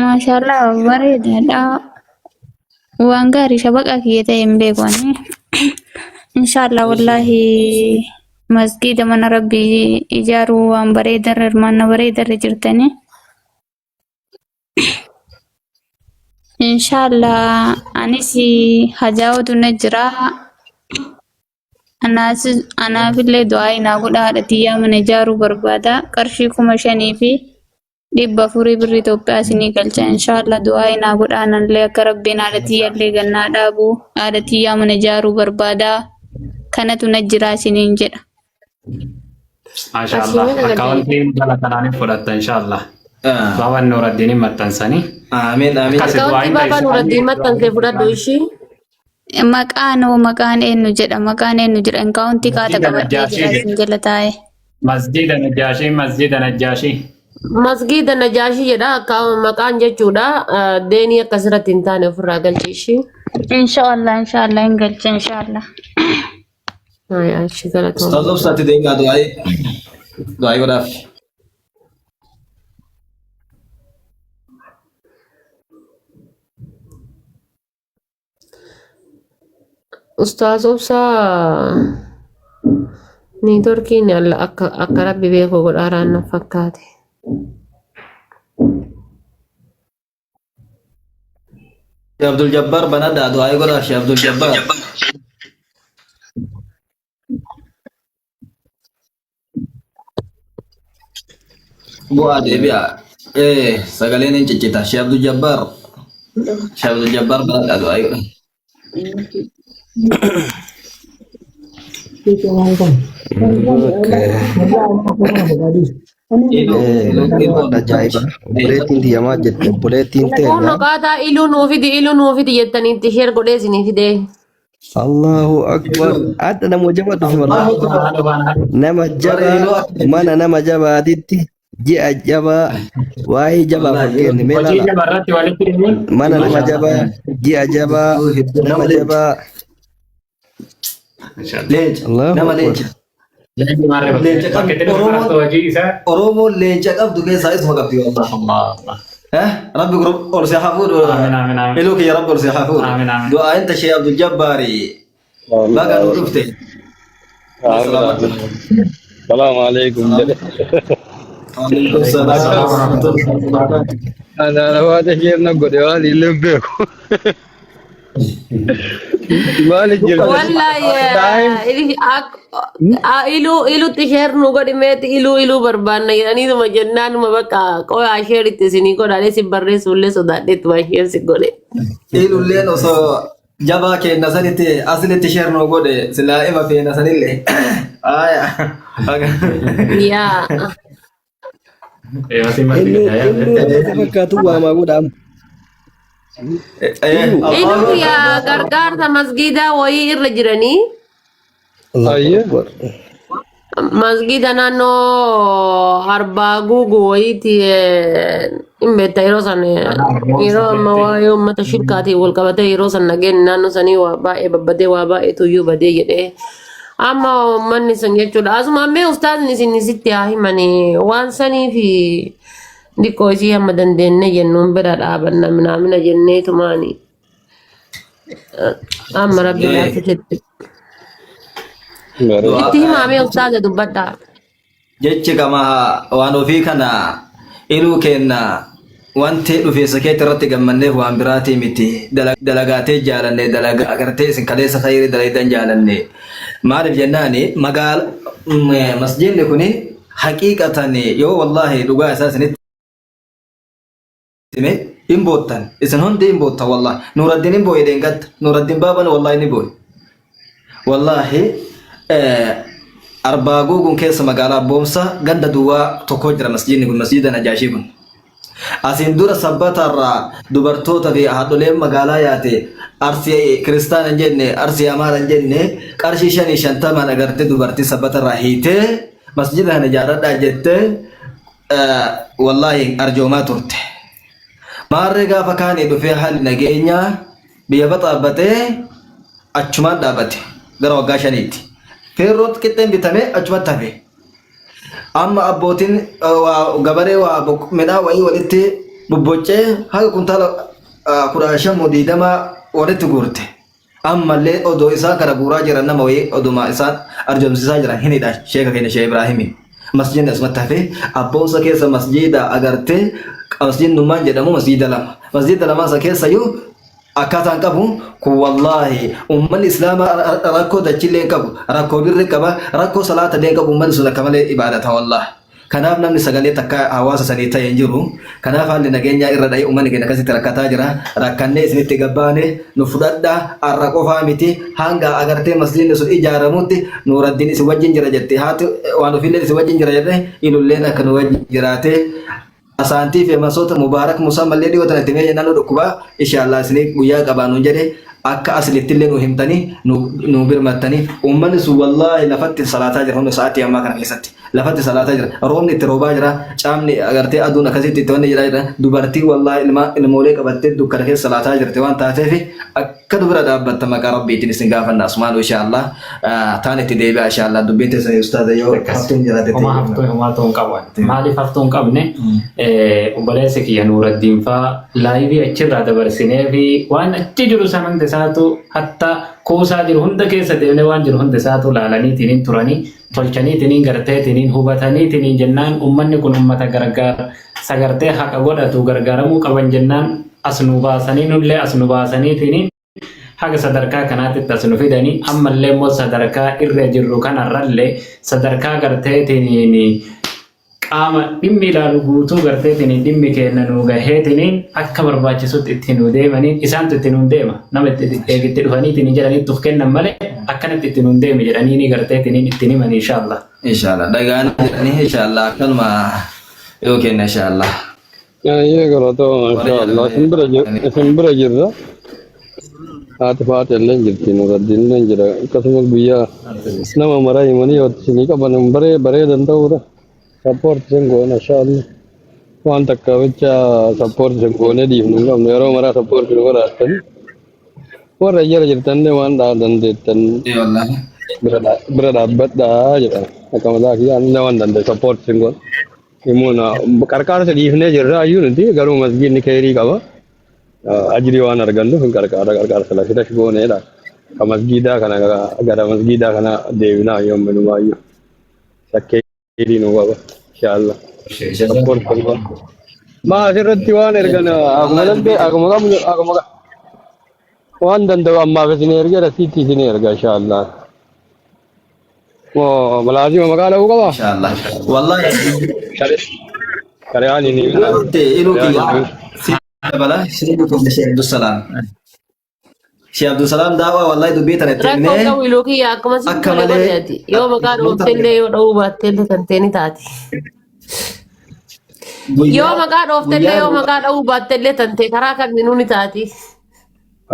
Maashaallah bareedaadha. Waan gaarii shabaqa kiyya ta'e hin beeku ani. Inshaallah wallaahi masgiida mana rabbii ijaaruu waan bareedarra hirmaanna bareedarra jirtanii. Inshaallah anis hajaa'utu na jira. Anaafillee du'aa naa godhaa haadha tiyyaa mana ijaaruu barbaada. Qarshii 5400 birrii Itoophiyaa isinii galcha. Inshaallah du'aa naa godhaa anallee akka rabbiin haadha tiyyaallee gannaa dhaabu haadha tiyyaa mana ijaaruu barbaada. Kanatu na jira isiniin jedha. Maasha Qarshii Allah. meeqa galchanii? Akkaawuntiin jala kanaan fudhatta insha Allah. Baaba Nuuraddiin maxxansanii. Amiin amiin. Akkasi Akkaawuntii du'aayin baabaa Nuuraddiin maxxansee fudhadhu ishii. Maqaan hoo maqaan eenyu jedha maqaan eenyu jedha akkaawuntii kaata Masjiida qabadhee Najjaashii jira jedha. isin jala taa'e. Masjiida Najjaashii Masjiida Najjaashii. Masgiida Najaashii jedha akka maqaan jechuudha. Deenii akkasirratti hin taane ofirraa galchi ishii. Inshaallah inshaallah hin galcha inshaallah. Ay, ishii Ustaaz galatoomna. Obsaatti deemaa du'aa'ii du'aa'ii godhaaf. Ustaaz Obsaa niitoorkiin alla akka akka rabbi beeku godhaaraan na fakkaate. Sheekh Abdul Jabbar banadhaa du'aa'ii godhaaf Sheekh Abdul Jabbar. Bu'aa deebi'a. Ee sagaleen hin ciccita. Sheekh Abdul Jabbar. Sheekh Abdul Jabbar banadhaa du'aa'ii godhaaf. Iluu iluu iluu Ajaa'iba. Obboleettiin tiyya maal jette? Obboleettiin Kun teenya. dhokaataa iluu nuu fidi iluu nuu fidi jettanii itti sheer godhee isinii fidee. Allahu akbar. Adda nama jabaa dhufe wallahi. Nama jabaa mana nama jabaatitti ji'a jabaa waa'ee jabaa fakkeenne mee Hojii laala. jaba irratti walitti himuun Mana nama jabaa ji'a jabaa nama jabaa. Leenca Allahu nama akbar. leenca. Leenci maarree Leenca bakka qabdu itti dhufu Oromoon hojii isaa. Oromoon leenca qabdu keessaa isuma qabdi wallahi. Allah Allah. Eh rabbi ol si haa fuudhu. Amiin amiin amiin. Iluu kiyya rabbi ol si haa fuudhu. Amiin amiin. Du'aayin ta Sheekh Abdul Jabbaari baga nuu dhufte. Amin, amin. Salaam alaikum jedhe. Waalaikum salaam wa rahmatullahi wa barakatuh. Ana waan isheen na godhe waan illee hin beeku. Maali jirta? Wallahi iluu ilutti sheer nu godhi meeti iluu iluu barbaanna jedhaniituma jennaanuma bakka qoyaa sheeritti isinii godhaadhee si barreessuullee sodaadheettuma isheen si godhe. Ilulleen osoo jabaa keenna sanitti aslitti sheer nuu godhe silaa ima feena sanillee. Aya. Yaa. Inni inni nama fakkaatu waamaa godhaam. Iluu yaa gargaarsa masgiidaa wayii irra jiranii Allahu Ayye. akbar. Masgiida naannoo Arbaa Guugu wayiiti hin beekta yeroo san yeroo amma waa'ee uummata shirkaatiin wal qabatee yeroo san nageenyi naannoo sanii waa baay'ee babbadee waa baay'eetu iyyuu badee jedhee amma uummanni sun jechuudha. Asuma ammee ustaazni isin sitti haa himanii waan sanii fi diqqoo isii hamma dandeenye jennuun bira dhaabanna minaamina jennee tumaani. Amma rabbi laaffisetti. Itti himaa mee ustaaza dubbadhaa. Jechi kama waan ofii kana iluu keenna wanti dhufeessa keetti irratti gammanneef waan biraatii miti. Dalagaatee jaalanne dalagaa agartee isin kaleessa khayrii dalaydan jaalanne. Maaliif jennaani magaala masjiidni kuni haqiiqatan yoo wallaahi dhugaa isaa isinitti hime hin boottan isin hundi hin boottan wallahi Nuuraddin hin booye dheengadda Nuuraddin baaban wallahi ni booye wallahi arbaa guuguun keessa magaalaa boomsa ganda duwwaa tokko jira masjiidni kun masjiida najaashii kun asiin dura sabbatarraa dubartoota fi haadholeen magaalaa yaate arsii kiristaana hin jenne arsii amaara hin jenne qarshii shanii shantamaan agartee dubartii sabbatarraa hiitee masjiida kana ijaarradhaa jettee wallaahi arjoomaa turte. Maarree gaafa kaanii dhufee haalli nageenyaa biyya baxaabbatee achumaan dhaabate gara waggaa shaniitti. Feerroon qixxeen bitamee achumatti hafe. Amma abbootiin waa gabaree waa midhaan wayii walitti bobboccee haga kuntaala 15 moo 20 walitti guurte. Ammallee odoo isaan kana guuraa jiran nama wayii oduma isaan arjoomsisaa jiran hin hidhan sheeka keenya Sheekh Ibraahimiin. Masjiidni asumatti hafee abboonsa keessa masjiida agartee masjiidnummaan jedhamu masjiida lama. Masjiida lamaan isa keessayyuu akkaataan qabu kun wallaahi uummanni islaamaa rakkoo dachillee hin qabu rakkoo birri qaba rakkoo salaata illee hin qabu uummanni sun akka malee ibaadata wallaahi. Kanaaf namni sagalee takka hawaasa sanii ta'e hin jiru. Kanaaf haalli nageenyaa irra dha'ee uummanni keenya akkasitti rakkataa jira. Rakkannee isinitti gabbaane nu fudhadha har'a qofaa miti hanga agartee masjiidni sun ijaaramutti Nuuraddiin isin wajjin jira jette haati waan ofiillee isin wajjin jira jette ilulleen akka nu wajjin jiraate Asaantii fi masoota Mubaarak Musaa mallee dhiyoo tana itti mee jennaan nu dhukkubaa inshaallah isinii guyyaa qabaa nuun jedhe akka aslitti illee nu himtanii nu birmattanii uummanni sun wallaahi lafatti salaataa jira hunda sa'aatii ammaa kana keessatti lafatti salaataa jira roobni itti roobaa jira caamni agartee aduun akkasitti itti wanni jira jira dubartii wallaahi ilmaa ilmoolee qabattee dukkana keessa salaataa jirti waan taateef akka nu bira dhaabbatta maqaa rabbiitiin isin gaafanna asumaan inshaallah taan itti deebi'a inshaallah dubbiin teessan ustaaza yoo haftuun jiraate Homaa haftuu homaa ta'uu hin qabu. Maaliif haftuu hin qabne obboleessi kiyya Nuuraddiin faa live achirraa dabarsinee fi waan achi jiru san hunda isaatu hatta kuusaa jiru hunda keessa deemnee waan jiru hunda isaatu laalaniitiin turanii tolchaniitiin garteetiin hubataniitiin jennaan uummanni kun uummata gargaar sagartee haqa godhatu gargaaramuu qaban jennaan as nu baasanii nullee as nu baasaniitiin haga sadarkaa kanaatti as nu fidanii ammallee immoo sadarkaa irra jirru kanarrallee sadarkaa garteetiin qaama dhimmi ilaalu guutuu garteetiin dhimmi keenya nu gaheetiin akka barbaachisutti itti nu deemanii isaantu itti nu deema nama itti dhufaniitiin jedhanii tuf kennan malee akkanatti itti nu deeme jedhanii ni garteetiin ittiin himan inshaallah. Inshaallah dhagaan jedhanii inshaallah akkanuma yoo kenna inshaallah. Ayyee galatoo inshaallah isin bira jirra. Haati faati illee jirti Nuraddiin illee jira akkasumas guyyaa nama maraa himanii yoo isinii qaban baree bareedan ta'uudha. Support isin goona inshaallah. Waan takka bicha support isin goonee dhiifnu hin qabnu yeroo maraa support nu godhaattan. Warra jala jirtanillee waan dandeettan Wallaahi. bira dhaabbadhaa jedha. Akka mataa kiyyaan illee waan danda'e support isin goona. Himuun qarqaarsa dhiifnee jirra ayyuu nuti garuu masgiidni keerii qaba. Ajrii waan argannuuf hin qarqaara qarqaarsa lafitas gooneedha. Ka masgiidaa kana gara masgiidaa kana deebinaa yoomminumaayyuu. Sakkeerii nu qaba inshaallah. Support kan goona. Maa asirratti waan ergan akkuma danda'e akkuma qabnu akkuma waan danda'u ammaaf isin erge rasiitti isin erga inshaallah. Moo malaazima maqaa dha'uu qabaa? Inshaallah. Wallahi Shari'aan hin himu. Iluu kiyya si dabala si Sheekh Abdusalaam. Sheekh Abdusalaam daawaa wallahi dubbii tana itti Rakkoon himnee qabu iluu kiyya akkuma si akka malee malee godheeti. Yoo maqaa dhooftellee yoo dha'uu baattellee kan ta'e ni taati. Yoo guyyaa maqaa dhooftellee guyyaa yoo maqaa dha'uu baattellee tan ta'e karaa kamiinuu ni taati.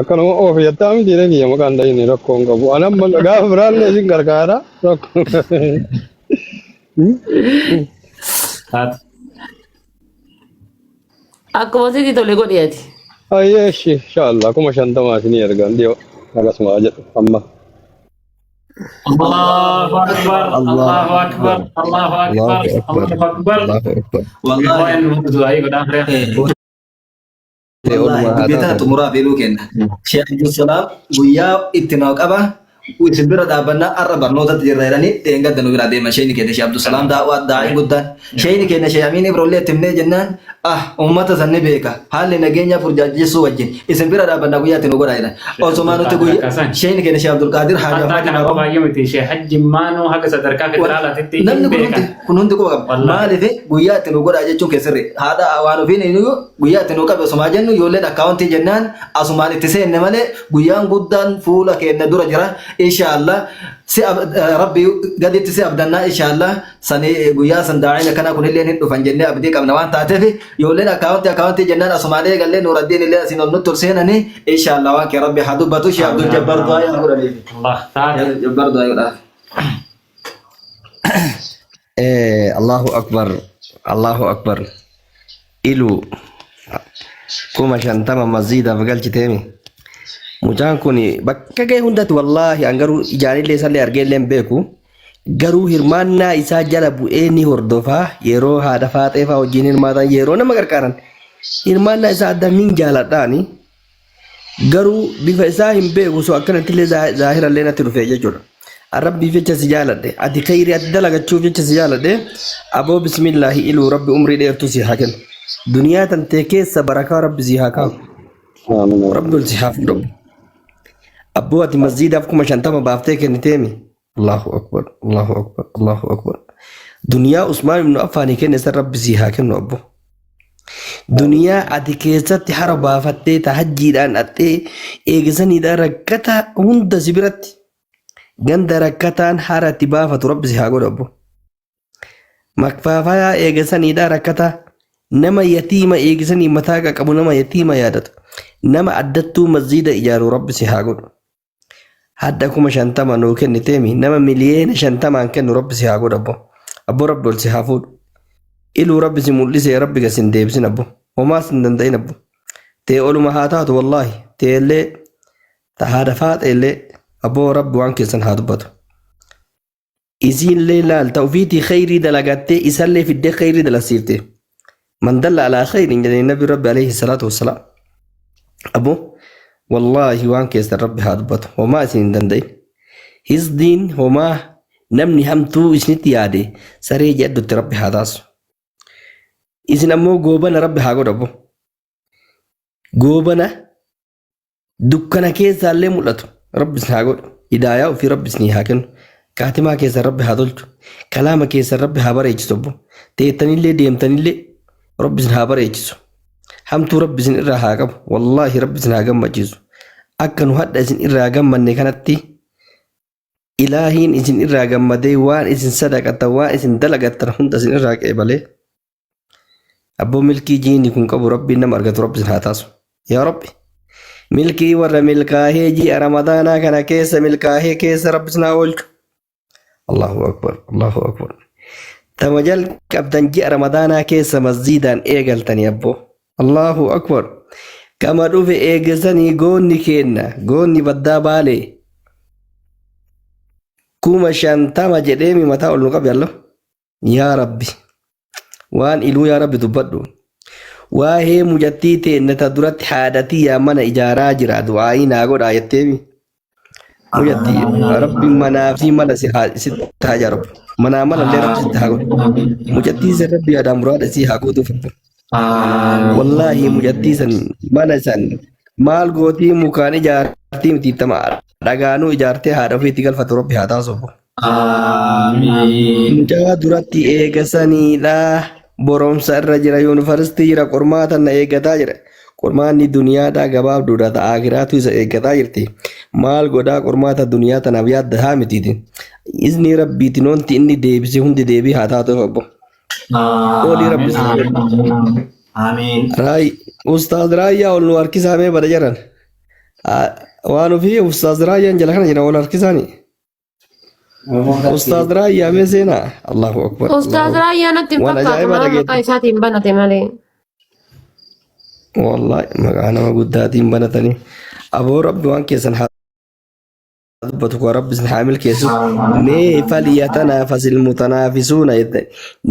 Akkanuma oof jettaa miti jedhee kiyya maqaan dha'ini rakkoo hin qabu. Ani amma gaafa biraallee isin gargaara rakkoo. Taate. Akkuma sitti tole godheeti. Ayyee ishi inshaallah 50,000 isinii ergan dhiyoo akkasuma jedhu amma. Allahu akbar, Allahu akbar, Allahu akbar, Allahu akbar. Allahu akbar. Allahu akbar. Wallahi Waan nu du'aa godhaa ture. Wallahi Oolmaa haa dubbii tana taatu. xumuraaf iluu kenna. Sheekh Abdusalaam guyyaa itti noo qaba isin bira dhaabbannaa har'a barnootatti jirra jedhanii dheengadda nu biraa deeman sheekni keenya Sheekh Abdusalaam daawwaa daa'ii guddaan. Sheekni keenya Sheekh Amiin Ibrollee itti himnee jennaan ah uummata san ni beeka haalli nageenyaa furjaajessuu wajjin isin bira dhaabbannaa guyyaa itti nu godhaa jedhan. Osuma nuti guyyaa sheekni keenya Sheekh Abdulqaadir Haaji Hatta Ahmad kana Maroo qofa miti ishee hajji maanuu haga sadarkaa federaalaatitti hin namni kun hundi beekan. kun hundi quba qaba. Wallaahi. Maaliif guyyaa itti nu godhaa jechuun keessirri haadha waan ofiin iyyuu guyyaa itti nu qabe osumaa jennu ijoolleen akkaawuntii jennaan asumaan itti seenne malee guyyaan guddaan fuula keenya dura jira inshaallah si rabbi gaditti si abdannaa inshaallah sani guyyaa san daa'ina kana kunillee hin dhufan jennee abdii qabna waan taateef ijoolleen akkaawuntii jennaan asumaan eegallee Nuuraddiin illee asiin ol nutti ol seenanii inshaallah waan kee rabbi haa dubbatu shee Abdul Jabbar du'aa yaa godhaniif. Allah taate. Jabbar du'aa godhaaf. Allahu akbar. Allahu akbar. Ilu 50,000 masjiidaaf galchiteemi. Mucaan kun bakka ga'e hundatti wallaahi an garuu ijaanillee isallee argee illee hin beeku. Garuu hirmaannaa isaa jala bu'ee ni hordofa. Yeroo haadha faaxee fa'aa wajjin hirmaatan yeroo nama qarqaaran hirmaannaa isaa adda nin jaaladhaani. Garuu bifa isaa hin beeku so akkanatti illee zaahira illee natti dhufe jechuudha. Rabbiif jecha si jaaladhe. Ati khayrii ati dalagachuuf jecha si jaaladhe. Aboo bismillaahi iluu Rabbi umrii dheertuu si haa kennu. Duniyaa tantee keessa barakaa Rabbi si haa kaa'u. Amiin. Rabbi ol si haa fuudhu. Abboo ati masjiidaaf 50,000 baaftee kenniteemi. Allahu akbar, Allahu akbar, Allahu akbar. Duniyaa Usmaan ibn Affaanii kenne san Rabbi sii haa kennu abbo. Duniyaa ati keessatti hara baafattee tahajjiidhaan dhaxxee eegisaniidhaan rakkata hunda si biratti ganda rakkataan hara itti baafatu Rabbi si haa godhu abbo. Makfaafayaa eegasaniidha rakkataa nama yatiima eegisanii mataa qaqqabu nama yatiima yaadatu nama addattuu masjiida ijaaru Rabbi si haa godhu. Hadda 50,000 nuu kenniteemi nama 50,000,000 kennu Rabbi si haa godhu abbo. Abbo Rabbi ol si haa fuudhu. Iluu Rabbi si mul'isee Rabbi gad sin deebisin abbo. Homaas hin danda'in abbo. Tee oluma haa taatu wallaahi. Teellee ta haadha faaxeellee abbo Rabbi waan keessan haa dubbatu. Isiinlee laal ta ufiitii kheyrii dalagattee isallee fiddee kheyrii dalasiifte. Man dalla alaa kheyrin jedhanii nabi rabbi alayhi salaatu wassalaam. Aboo wallaahi waan keessan rabbi haa dubbatu homaa isin hin danda'in. Hisdiin homaa namni hamtuu isinitti yaade saree jedhutti rabbi haa taasu. Isin ammoo goobana rabbi haa godhu aboo. Goobana Dukkana keessaallee mul'atu Rabbi isin haa godhu. Hidaayaa ofii Rabbi isinii haa kennu. Kaatimaa keessan Rabbi haa tolchu. Kalaama keessan Rabbi haa bareechisu obbo. Teettanillee deemtanillee Rabbi isin haa bareechisu. Hamtuu Rabbi isin irraa haa qabu. Wallaahi Rabbi isin haa gammachiisu. Akka nu hadha isin irraa gammanne kanatti Ilaahiin isin irraa gammadee waan isin sadaqattan waan isin dalagattan hunda isin irraa qeebalee Abboo milkii jiini kun qabu rabbiin nama argatu rabbi isin haa taasu. Yaa rabbi. Milkii warra milkaahee ji'a ramadaanaa kana keessa milkaahee keessa rabbi isin haa oolchu. Allahu akbar Allahu akbar. Tama jalqabdan ji'a ramadaanaa keessa masjiidaan eegaltanii abboo. Allahu akbar. Kama dhufe eegasanii goonni keenna goonni baddaa baalee 50,000 jedheemi mataa ol nu qabe Allah. Yaa Rabbi waan iluu yaa Rabbi dubbadhu. Waa'ee mucattii teenna ta duratti haadha tiyyaa mana ijaaraa jira du'aa'ii naa godhaa jetteemi. Mucattii Rabbi manaa fi mala si haa sitti haa ijaaru. Manaa mala illee Rabbi sitti haa godhu. Mucattii san Rabbi yaadaan muraada isii haa guutuuf. Wallaahi mucattii san mana san maal gootii mukaan ijaartii miti tama dhagaanuu ijaartee haadha ofiitti galfatu Rabbi haa taasuuf. Amiin. Mucaa duratti eegasaniidha. Boromsa irra jira yuunivarsiitii jira qormaata na eeggataa jira. Qormaanni duniyaadhaa gabaabduudha ta'a akiraatu isa eeggataa jirti. Maal godhaa qormaata duniyaa tanaaf yaadda haa mitiiti. Izni rabbiitiin wanti inni deebise hundi deebii haa taatuuf obbo. Qoolii rabbi Amiin. si haa godhu. Amiin. Raay Ustaaz Raayyaa ol nu harkisaa mee bada jiran. Waan ofii Ustaaz Raayyaan jala kana jira ol harkisaani. Ustaaz Raayyaa mee seenaa? Allahu Akbar. Ustaaz Raayyaa natti hin Waan fakkaatu ajaa'ibaa nama maqaa dhageette. isaatiin banate malee. Wallahi maqaa nama guddaatiin banatanii. Aboo Rabbi waan keessan haa dubbatu koo Rabbi isin haa milkeessu. Mee falyatanaafasil mutanaafisuuna jettan.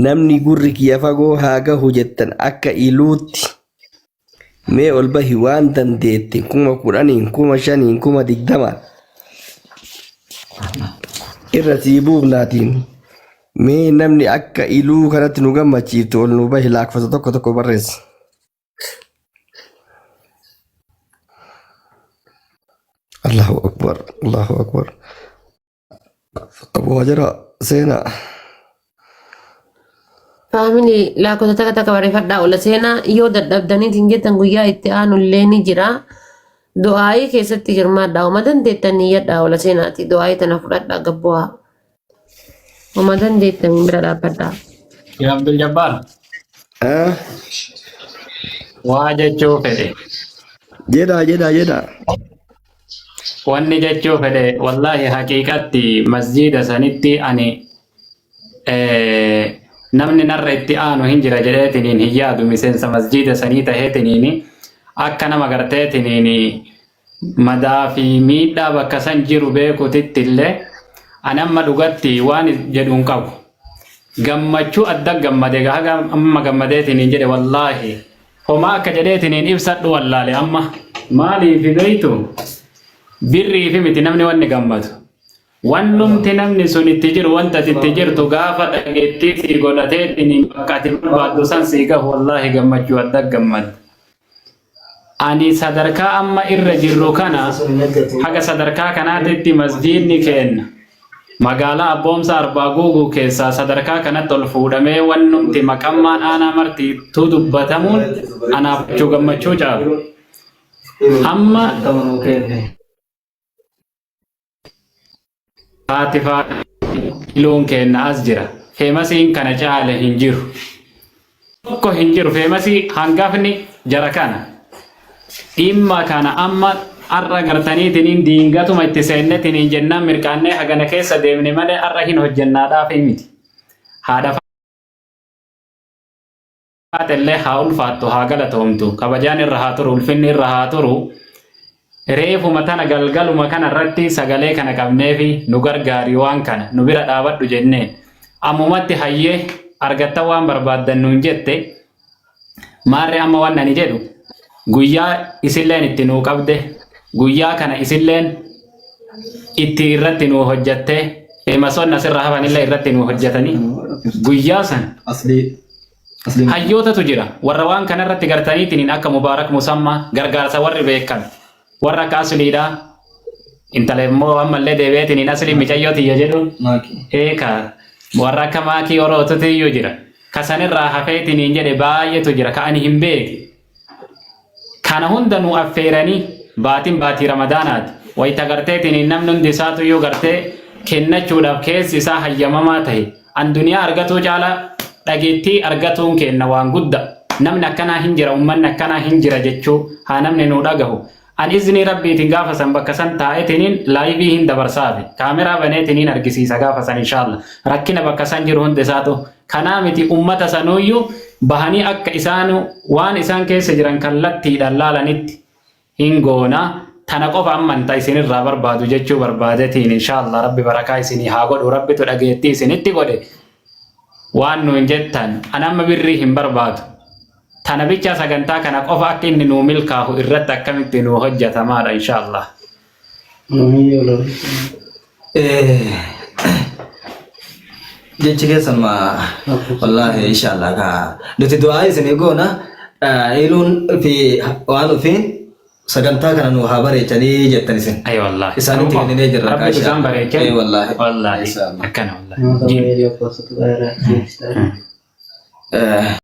Namni gurri kiyya fagoo haa gahu jettan akka iluutti. Mee ol bahi waan dandeette 10,000n 5,000n 20,000n irra sii buufnaatiin mee namni akka iluu kanatti nu gammachiiftu ol nu bahi laakfasa tokko tokko barreessi. Allahu akbar Allahu akbar. Abu Hajara seenaa. Faamilii lakkoofsa takka takka barreeffadhaa ola seenaa yoo dadhabdaniitiin jettan guyyaa itti aanu illee ni jira. Du'aayii keessatti hirmaadhaa. Oma dandeettan niyyadhaa ola seenaati. Du'aayii tana fudhadhaa gabbu'aa. Oma dandeettan bira dhaabbadhaa. Yaa Abdul Jabbaar Ah, waa jechuu fedhe. jedhaa jedhaa jedhaa. Wanni jechuu fedhe wallaahi haqiiqatti masjiida sanitti ani namni narra itti aanu hin jira jedheetiniin hin yaadu miseensa masjiida sanii taheetiniin akka nama garteetiniin madaa fi miidhaa bakka san jiru beekutitti illee Ani amma dhugatti waan jedhu hin qabu. Gammachuu adda gammade haga amma gammadeetiin hin jedhe, wallaahi. Homaa akka jedheetiin hin ibsadhu wallaale amma. Maaliif beeytu? Birrii fi miti namni wanni gammadu. Wannumti namni sun itti jiru, wanta ati itti jirtu gaafa dhageettii sii godhateetiin bakka ati barbaaddu san sii gahu, wallaahi gammachuu adda gammadu. Ani sadarkaa amma irra jirru kana, haga sadarkaa kanaatitti masjiidni kenna. Magaalaa Abboomsa Arbaa Guuguu keessaa sadarkaa kanatti ol fuudhamee wannumti maqammaan aanaa martiittuu dubbatamuun anaaf gammachuu caalu. Amma haati iluun kenna as jira. Feemasiin kana caale hin jiru. Tokko hin jiru. Feemasii hangafni jara kana. Dhimma kana amma har'a gartaniitiin diingatuma itti seennetiin jennaan mirqaannee hagana keessa deemne malee har'a hin hojjennaadhaaf miti. Haadha illee haa ulfaattu, haa galatoomtu, kabajaan irra haa turu, ulfinni irra haa turu. Reefuma tana galgaluma kana irratti sagalee kana qabneefi nu gargaari, waan kana nu bira dhaabadhu jenneen. Ammumatti hayyee argatta waan barbaaddan nuun jette. Maarree amma waan ani jedhu, guyyaa isilleen itti nuu qabde, guyyaa kana isilleen itti irratti nuu hojjatte, masoonni asirra hafanillee irratti nuu hojjetanii guyyaa san Aslii. Aslii. Hayyootatu jira warra waan kanarratti gartaniitiin akka Mubaarak Musammaa gargaarsa warri beekan, warra akka Asliidha. Intala immoo ammallee deebi'eetiin Aslii micayyoo tiyya jedhuun. Maaki. Eeka, warra akka maakii orootutu iyyuu jira. Kasanirraa hafeetiin jedhe baay'eetu jira ka ani hin beeki. Kana hunda nu affeeranii baatiin baatii Ramadaanaati. Wayita garteetiin namni hundi isaatu iyyuu gartee kennachuudhaaf keessi isaa hayyamamaa ta'e. An duniyaa argatuu caala dhageettii argatuun kenna waan guddaa. Namni akkanaa hin jira, uummanni akkanaa hin jira jechuu haa namni nuu dhagahu. An iznii Rabbiitiin gaafa san bakka san taa'eetiniin live hin dabarsaafi. Kaameraa baneetiniin argisiisa gaafa san, inshaalla. Rakkina bakka san jiru hundi isaatu. Kanaa miti, uummata sanuuyyuu bahanii akka isaan waan isaan keessa jiran kallattiidhaan laalanitti hin goona. Tana qofa ammanta isinirraa barbaadu jechuu barbaadetiin, inshaalla Rabbi barakaa isinii haa godhu. Rabbitu dhageettii isinitti godhe. Waan nuun jettan, an amma birrii hin barbaadu. Tana bicha sagantaa kana qofa akka inni nuu milkaahu irratti akkamitti nuu hojjetamaadha, inshallah. Jechi keessan ma wallaahi, inshallah ka nuti du'aa isinii goona, iluun fi waan ofiin sagantaa kana nu haa bareechanii jettan isin. Ay wallahi. Isaanitti kenninee jirra. Rabbitu isaan bareechan. Ay wallahi. Wallahi. Inshallah. Akkana wallahi.